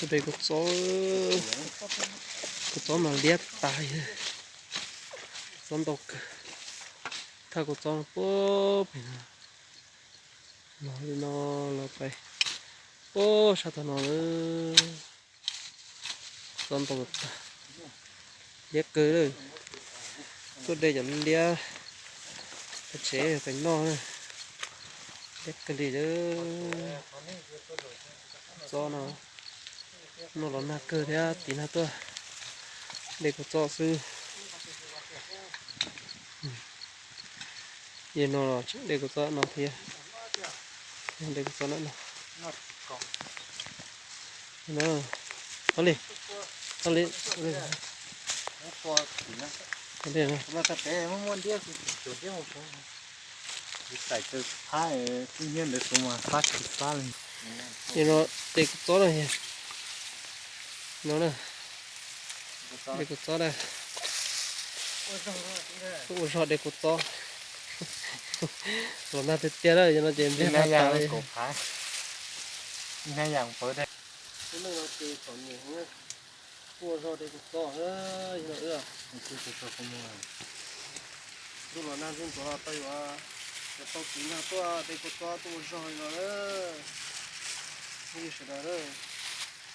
Kuv de kuv txob, kuv txob mas liab tas, txob ntau kawg. Thaj kuv txob puag pem no, no li no los pais puag sab tag no na. Txob ntau tas, liab kawg lawm. Tuaj de cov liab, cov tsev pem noj na, liab kawg li lawm. Txob no, noj los nag kawg thiab, tiv nag tuaj de kuv txob xwb. Yog no los de kuv txob no thiab, de kuv txob no no. Txhob li, txhob li, txhob li. Yog no de kuv txob no, no na, de kuv txob na. Tuaj ua zog de kuv txob. Los nag tiag tiag na, yog no ces ntiag tag li. Tuaj ua zog de kuv txob, yog no wb. Ntuj los nag ntuj ntxuav los tau yuav, yuav tau tiv nag tuaj de kuv txob tuaj ua zog li no na. Phooj ywg sawv daws na,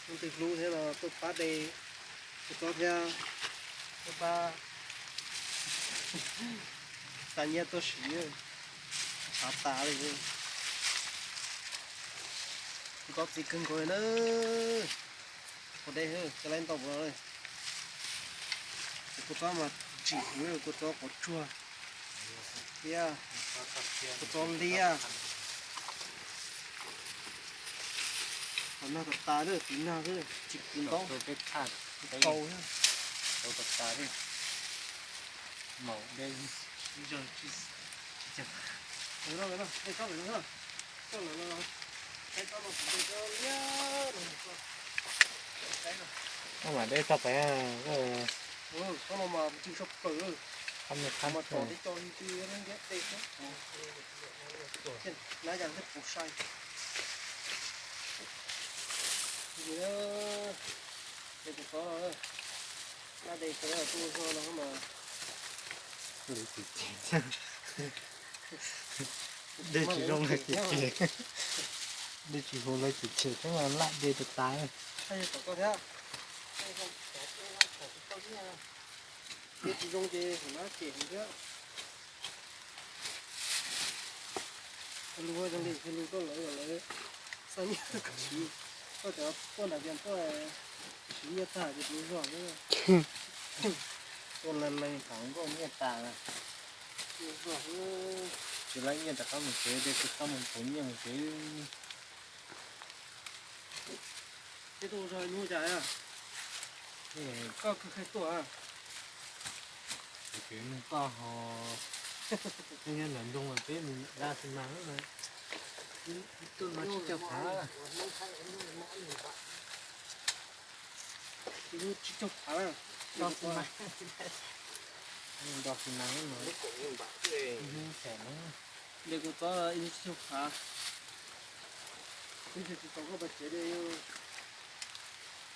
leej twg hlub thiab los tuaj pab de kuv txob thiab, tuaj pab xa nyiaj tuaj siv, tshav tas li. Kuv txob txiv kawg nkaus li na. Kuv de cov laib ntau ua, kuv txob mas tsim huv, kuv txob quav tsuag thiab kuv txob liab. Qhov nag tas tas, tiv nag xwb, tsis kwv ntaub, tsis tau thiab. Mas de txog pem, txoj no mas tsis tshua plaws, qab me qab mas tod teb co ntws ntiab tej xwb. Nab yas thiab puv sai. De kuv txob no, nab de kuv txob no mas de tsis zoo lawv ces, de tsis huv lawv ces tshem thiab mas laj de tas tas. De tsis zoo ces hauv nab cem thiab. Lus zoo li lus tuaj lawv, lawv xa nyiaj siv, koj cov tuaj nram Vias tuaj siv nyiaj tag ces kuv zog xwb. Tuaj leej leej thaum nkauj nyiaj tas, zog xwb. Tsis laib nyiaj rov qab mus tsev, de kuv txob mus puv nyiaj mus tsev. Peb tuaj ua zog hnub cas, koj kheev tuaj? Kuv nug koj ho, nyob nram nroog mas peb mus da xi mas, tuaj no tsib caug phav. Ib lub tsib caug phav, da xi mas, da xi mas no. De kuv txob ib lub tsib caug phav.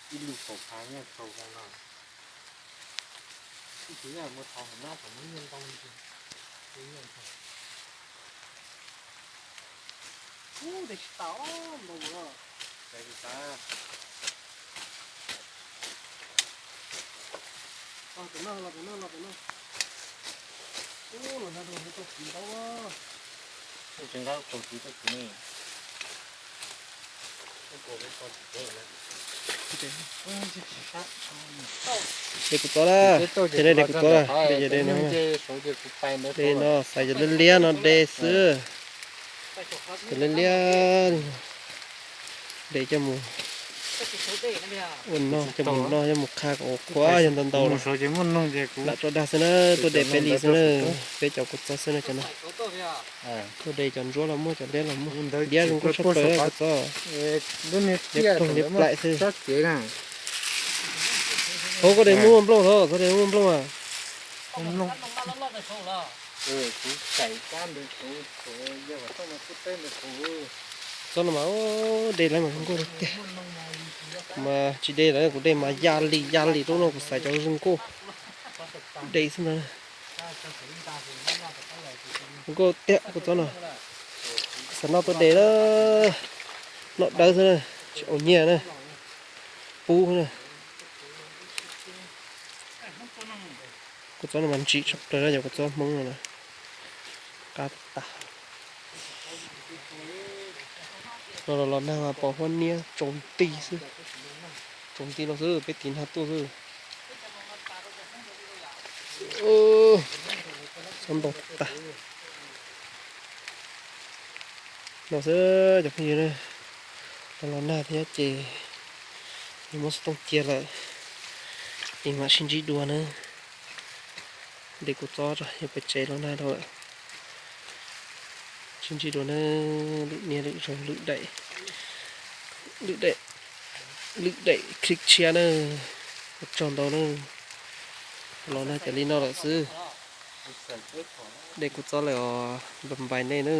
Ib lub kaum phav nyob kaum no. Ib tug nyob mus thov hauv nab kom muaj nyiaj ntau li. Ub, de tsis tas ntau mus no. Los pem no, los pem no, los pem no. Ub, los nag rau tau tiv ntaub. Tsis nqa kaus tiv tau tiv ne. De kuv txob na, ces nej de kuv txob na, de ces de no, de no xaiv cov liab liab no de xwb. Cov liab liab de coj mus ua noj, coj mus noj, coj mus qha kom ua qhuav yog ntau ntau los lam tso dag xwb na, tuaj de peb li xwb na, peb cov kuv txob xwb na cov no. Tuaj de cov ntsuab los muaj, cov liab los muaj, liab zoo nkauj tshaj plaws kuv txob. Liab ploog liab plaim xwb. Hauv koj de muaj nplooj tod, koj de muaj nplooj a? Txob no mas de lawv mas zoo nkauj tiag. Mas tsis de lawv, kuv de mas ya li ya li, lub no kuv xaiv cov zoo nkauj de xwb ntag. Zoo nkauj tiag kuv txob no. Xav noj tuaj de na, noj dawb xwb na, tsis ua nyiaj na, pub na. Kuv txob no mas ntsim tshaj plaws na, yog kuv txob Hmoob no na. Qab tas. Los los nag mas pom huab niab tsaus nti xwb, tsaus nti no xwb, peb tiv nag tuaj xwb. Txob ntau tas. No xwb cov phooj ywg na, los los nag thiab ces yuav muab xov tooj cia lawm, es mam sib ntsib dua na. De kuv txob tso, yog pem tsev los nag dhau lawm. Sib ntsib dua na, lwm niaj lwm zaug, lwm daim, lwm daim, lwm daim clip tshiab na. Ua tsaug ntau na. Los nag ces li no lawm xwb. De kuv txob lawm os, bye bye nej na.